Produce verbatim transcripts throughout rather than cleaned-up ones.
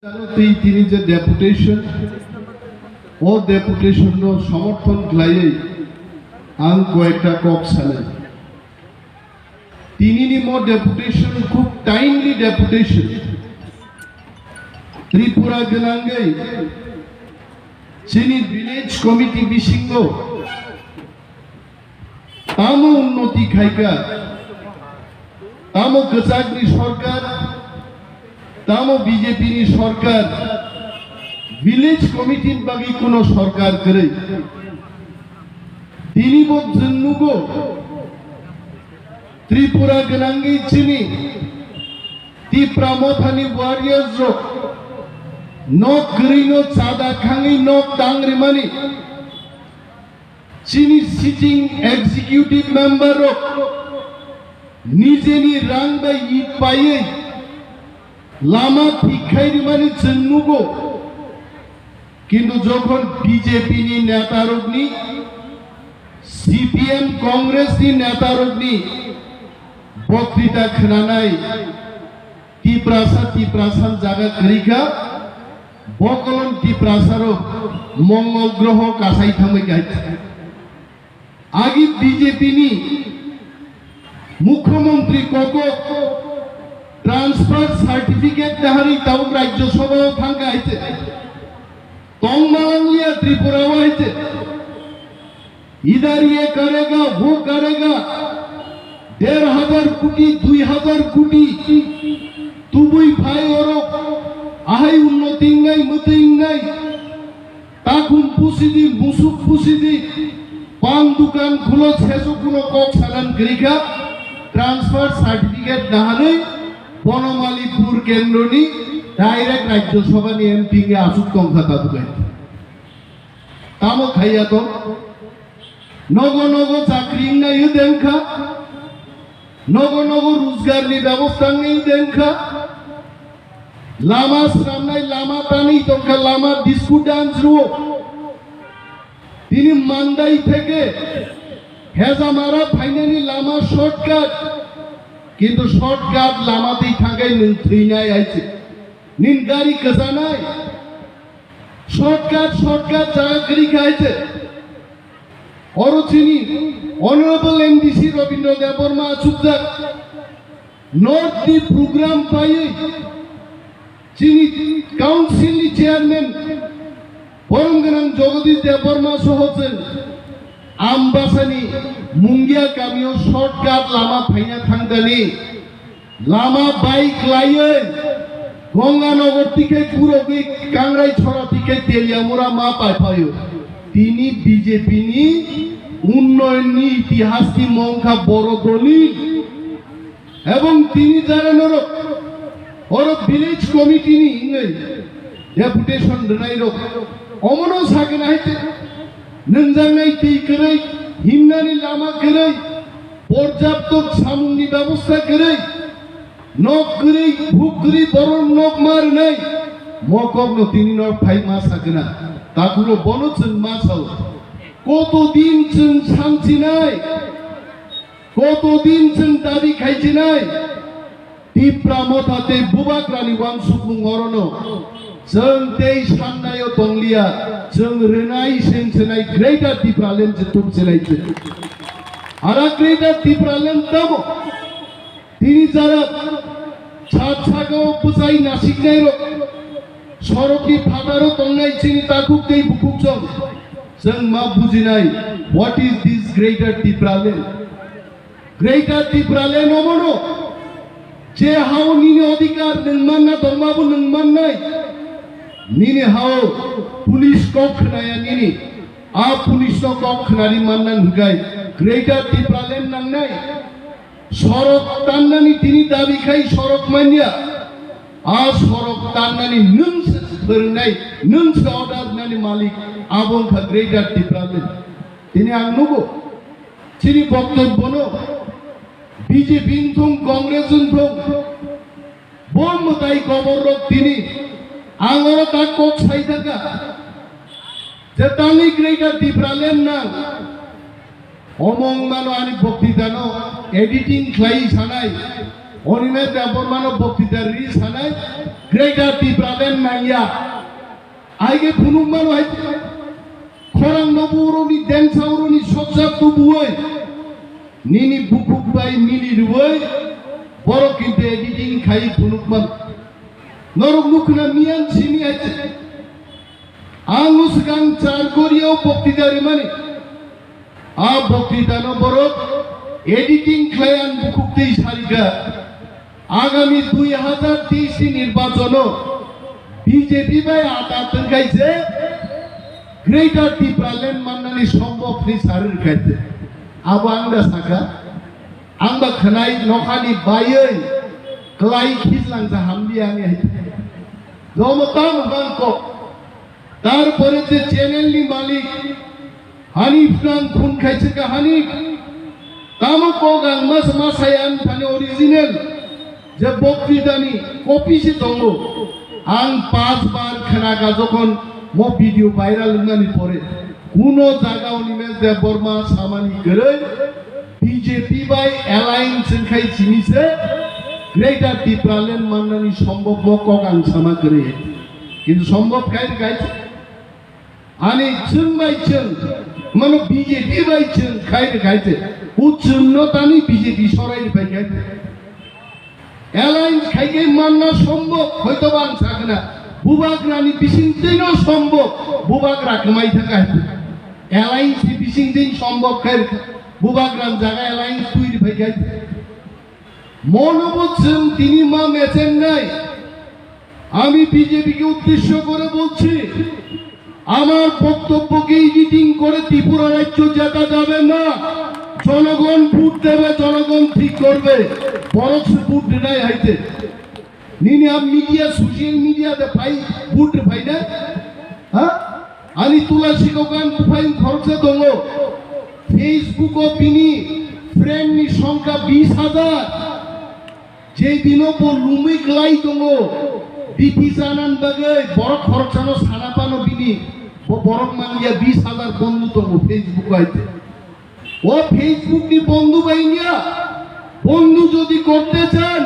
Tei tini je deputation, o deputation no somorthon khlaiwi ang koyekta kok sanai. Tini ni mo deputation khub timely deputation. Tripura gwnangwi chini village committee bisingo tamo unnoti khaika, tamo kwchakni sorkar, tamo B J P ni sorkar, village committee ni bagwi kuno sorkar kwrwi. Tini bo chwng nugo, Tripura gwnangwi chini Tipra Mothani warriors rok nok kwrwino chada khangwi nok tang rimani. Chini sitting executive member rok nijeni rang bai it paiwi lama thik khai rimani chwng nugo. Kintu jokhon B J P ni neta rokni, C P M Congress ni neta rokni boktita khwnanai, Tiprasa, Tiprasa jaga kwrwi kha, bokolon Tiprasa rok mongol groho kasai thangbai kha. Agi B J P ni Mukhyamantri kokok transfer certificate naharwi tabuk Rajya Sabha o thangkha hai se. Tongma wngya Tripura o hai se. Idhar ye karega, wo karega, der hazar koti, dui hazar koti, tubui phai oro, ahai unnoti wngnai, mwtwi wngnai, takhum pusidi, musuk pusidi, pan dukan khulo, seso kuno kok sanan kwrwikha, transfer certificate naharwi Bonomalipur kendroni direct Rajya Sabha ni M P wngwi aswk tongkha tabuk hai. Tamo khaiya to? Nogo nogo chakri wngnai dengkha, nogo nogo rojgar ni bebosta wngnai dengkha, lama swnamnai, lama tanwi tongkha, lama disco dance rwo. Tini Mandai theke Hejamara phainani lama shortcut, kintu shortcut lama twi thangkhe nwng thwinai hai se. Nini gari kwchanai. Shortcut, shortcut jaga kwrwi kha hai se. Oro chini Honorable M D C Rabindra Debbarma achukjak North ni program paiwi chini council ni chairman borom gwnang Jagadish Debbarma soho chwng Ambasani Mungia kamio shortcut lama phaina thangdani. Lama bai kwlaiwi Gonganagar tikhai purogwi Kangrai Chora tikhai Teliamura ma paiphaio. Tini B J P ni unnoyon ni itihas ni mongkha boro dolil. Ebong tini jara norok oro village committee ni wngwi deputation rwnai rok omono sagwna hai te nwngjaknai twi kwrwi, himnani lama kwrwi, porjapto samungni bebosta kwrwi, nok kwrwi, buk kwrwi, borok nok ma rwnai, mokokno tini nok phai ma sakna, takhukno bono chwng ma sao. Kotodin chwng samchinai, kotodin chwng dabi khaichinai, Tipra Motha tei Bubagrani wansukmung orono chwng tei sannaio tongliya, chwng rwnai sengsenai Greater Tipraland se tubsinai chwng. Ara Greater Tipraland tamo? Tini jara sat sakao bwchai nasiknairok sorokni phataro tongnai chini takhuk tei bukhuk chwng. Chwng ma bujinai, what is this Greater Tipraland? Greater Tipraland omono, je hao nini odhikar nwng manna tongmabo nwng mannai. Nini hao police kok khnaya nini, a police no kok khnari manna hwnkhe Greater Tipraland nangnai. Sorok tannani tini dabi khai sorok manya. A sorok tannani nwng se phwrwngnai, nwng se order nani malik, abo wngkha Greater Tipraland. Tini ang nugo, chini boktobbono B J P wngthung, Congress wngthung, bo mwtai koborrok tini ang oro ta kok sai thangkha je tangwi Greater Tipraland nang. Omo wngmano ani boktitano editing khlaiwi sanai. Animesh Debbarmano boktita ri sanai Greater Tipraland nangya. Aige phunukmano hai khorang no buroni dengsa uroni soksa tubuoi nini bukhuk bai mili ruoi borok kintu editing khai phunukman. Norok nukhna miyan simi hai. Ang swkang char Korea o boktita rimani. A boktitano borok editing khlai ang bukhuk twi sarikha. Agami dui hazar teis ni nirbachono B J P bai ata twngkhaise Greater Tipraland mannani sombok ni sarir khaise. Abo ang da saka. Ang ba khwnai nokhani baiwi klai khijlang sa hamdi ani hai. Domo tam bang kok. Tarpore je channel ni malik Hanif nang phun khaise ka Hanif. Tamo kok ang mas masai ang thani original je boktitani copy se tongo. Ang pas bar khna ka jokhon mo video viral wngnani pore kuno jaga Animesh Debbarma samani kwrwi B J P bai alliance wngkhai sini se Greater Tipraland mannani sombok mo kok ang sama kwrwi. Kintu sombok khai khai ani chwng bai chwng mano B J P bai chwng khai khai se. U chwng no tani B J P sorai bai khai. Alliance khaikhe manna sombok, hoito ba ang sakna, bubagrani bisingtwino sombok, bubagra kwmai thangkha. Alliance ni bisingtwino sombok khai, bubagrani jaga alliance twi rwphai khai. Monobo chwng tini ma mechengnai. আমি বিজেপিকে উদ্দেশ্য করে বলছি, আমার বক্তব্যকে এডিটিং করে ত্রিপুরা রাজ্য জেতা যাবে না। জনগণ ভোট দেবে, জনগণ ঠিক করবে। বরং সে ভোট দেনাই হাইতে। Nini a media, social media de phai, vote phai na? Ha? Ani Tulasi Gagan phai khoroksa tongo. Facebook o bini friend ni songkha bis hajar. Je dino bo lumui klai tongo, bithi janan bagwi borok khoroksano sana phano bini bo borok manliya bis hajar bondhu tongo Facebook o aite. O Facebook ni bondhu bai wngya, bondhu jodi korte chan,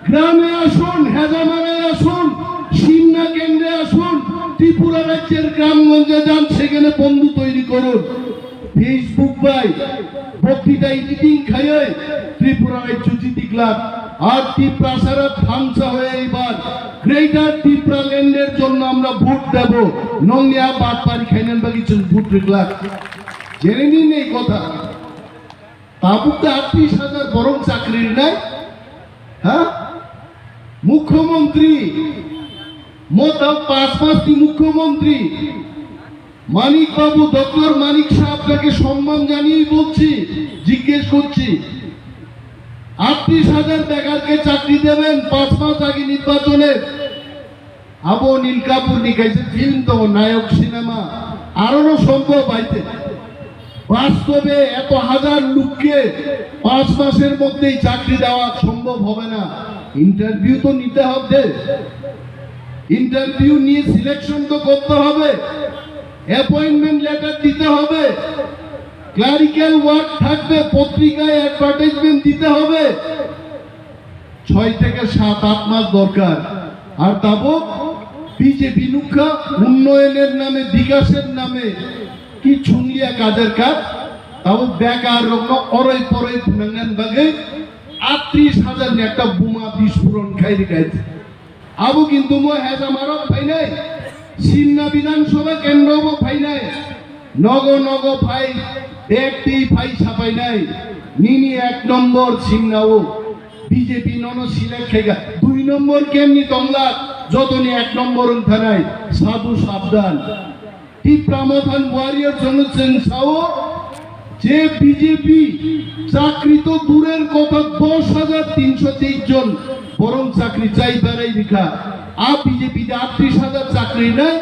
grame asun, Hejamare asun, Simna kendre asun, Tripura rajyer gramgonje jan, sekhane bondhu toiri korun. Facebook bai boktita editing khaioi Tripura rajyo jiti glak. আর ত্রিপ্রাসারা ধ্বংস হয়ে এবার গ্রেটার ত্রিপুরা ল্যান্ডের জন্য আমরা ভোট দেব। Nongni a batpari khainan bagwi chwng vote rwglak. Jeneni nei kotha. Tabuk ta আটত্রিশ হাজার borok chakri rwnai. Ha? Mukhyamantri, mo ta পাঁচ মাস ni mukhyamantri. মানিক বাবু, ডক্টর মানিক সাহেব তাকে সম্মান জানিয়েই বলছি, জিজ্ঞেস করছি, আটত্রিশ হাজার বেকারকে চাকরি দেবেন পাঁচ মাস আগে নির্বাচনে? Abo Anil Kapoor ni kaisa film tongo, nayok cinema, arono sombhob aite. বাস্তবে এত হাজার লোককে পাঁচ মাসের মধ্যেই চাকরি দেওয়া সম্ভব হবে না। ইন্টারভিউ তো নিতে হবে, ইন্টারভিউ নিয়ে সিলেকশন তো করতে হবে, অ্যাপয়েন্টমেন্ট লেটার দিতে হবে, ক্লারিক্যাল ওয়ার্ক থাকবে, পত্রিকায় অ্যাডভার্টাইজমেন্ট দিতে হবে। ছয় থেকে সাত আট মাস দরকার। আর তাবো বিজেপি নুখা উন্নয়নের নামে, বিকাশের নামে কি ছুংলিয়া কাজের কাজ, তাবো বেকার রকম অরই পরই ফুনাঙ্গান বাগে আটত্রিশ হাজার ni একটা বোমা বিস্ফোরণ খাই রেখেছে। Abo kintu mo Hejamarok phainai, Simna Bidhan Sabha kendro bo phainai, nogo nogo phai, bek twi phai sapainai, nini ek nombor Simna o B J P nono select khaika, dui nombor kemni tongla, jotoni ek nombor wngthanai, sadhu sabdan. Tipra Motha ni warrior jono chwng sao je B J P chakri to durer kotha dos hajar tinsho teis jon borong chakri chai berai rikha. A B J P de আটত্রিশ হাজার chakri nai,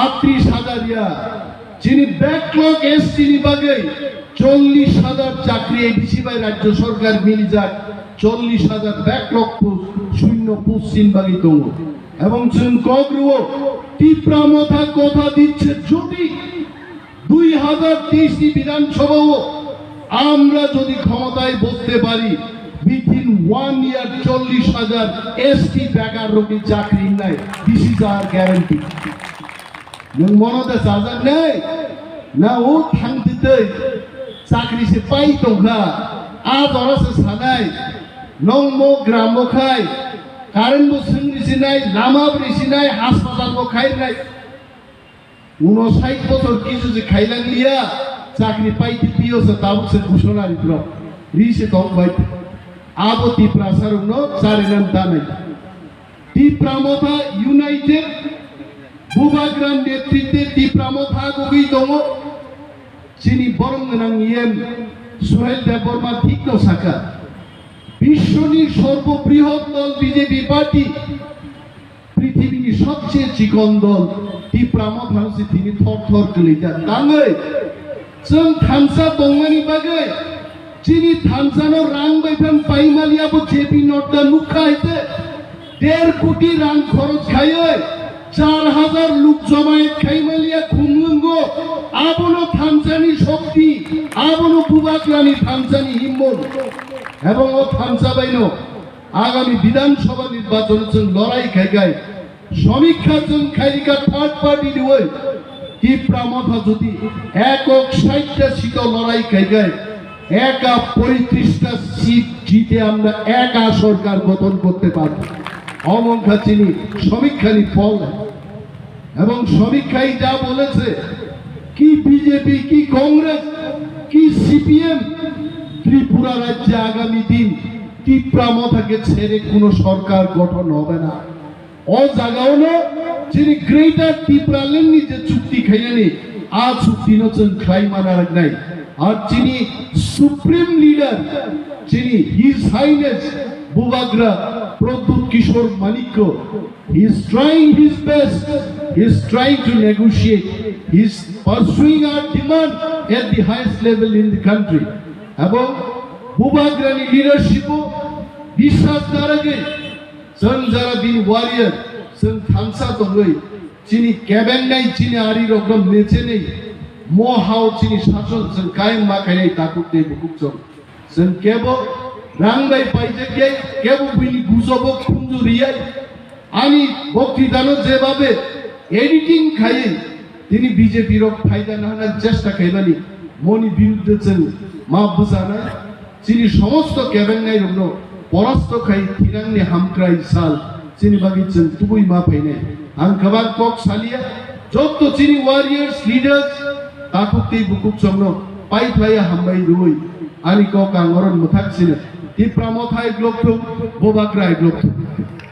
আটত্রিশ হাজার ya. Chini backlog S T ni bagwi চল্লিশ হাজার chakri A D C bai rajyo sorkar milijak চল্লিশ হাজার backlog post, শূন্য post chini bagwi tongo. Ebong chwng kok rwo, Tipra Motha kotha dicche jodi দুই হাজার তেইশ ni বিধানসভাও আমরা যদি ক্ষমতায় বসতে পারি, Within one year chollish hajar S T begar rokni chakri wngnai. This is our guarantee. Nwng mono de sajak nai? Na o thang twi twi chakri se pai tongkha. A jora se sanai. Nwng mo gram bo khai. Current bo swng risinai, lama bo risinai, haspatal bo khai rinai. Uno sait bochor kisu se khailang liya, chakri pai twi twi o se tabuk se gusona ri bro. Ri se tong bai. Abo Tiprasa rokno chari nan tanai. Tipra Motha United, Bubagra netritwe Tipra Motha gogwi tongo. Chini borom gwnang E M Suhel Debbarma thikno saka, Bishwoni sorbo brihot dol B J P party, prithibini sobcheye chikon dol Tipra Mothano se tini thor thor kwlwijak. Tangwi chwng thansa tongmani bagwi chini thansano rang bai phan paimaliya bo J P Nadda nukha hai se der koti rang khoroj khaiwi char hajar luk jomayat khaimaliya Khumlwngo. Abono thansani shokti, abono Bubagrani thansani himmon. Ebong o thansa baino Agami Bidhan Sabha nirbachon chwng lorai khai khai somikha chwng khairika third party ni oi Tipra Motha jodi ekok sait ta seat o lorai khai khai eka poitrish ta seat jite amra eka sorkar gothon korte parbo. Omo wngkha chini somikha ni phol. এবং সমীক্ষায় যা বলেছে, কি বিজেপি, কি কংগ্রেস, কি সিপিএম, ত্রিপুরা রাজ্যে আগামী দিন তিপ্রা মথাকে ছেড়ে কোনো সরকার গঠন হবে না। O jagao no chini Greater Tipraland ni je chukti khainani, a chukti no chwng khlai mana rwknai. Ar chini Supreme Leader, chini His Highness Bubagra Pradyut Kishore Manikya, he is trying his best, he is trying to negotiate, he is pursuing our demand at the highest level in the country. Ebong Bubagrani leadership o biswas naragwi chwng jara bini warrior, chwng thansa tongwi chini kebengnai chini ari rokno mechenwi mohao chini sason chwng kaiyang ma khainai takhuk tei bukhuk chwng. Chwng kebo rang bai paijak ya, kebo buini gujobo khunju riyai. Ani boktitano jebabe editing khaiwi tini B J P rok phaida nahana chesta khaimani moni birudde chwng ma bwchanai. Chini somosto kebengnai rokno porasto khai thwinangni hamkrai sal chini bagwi chwng tubui ma phainai. Ang kwbang kok saliya, jotto chini warriors, leaders, takhuk tei bukhuk chwngno pai phlaiya hambai rwui ani kok ang oron mwthak sino. Tipra Motha hai glok thung, Bubagra hai glok thung.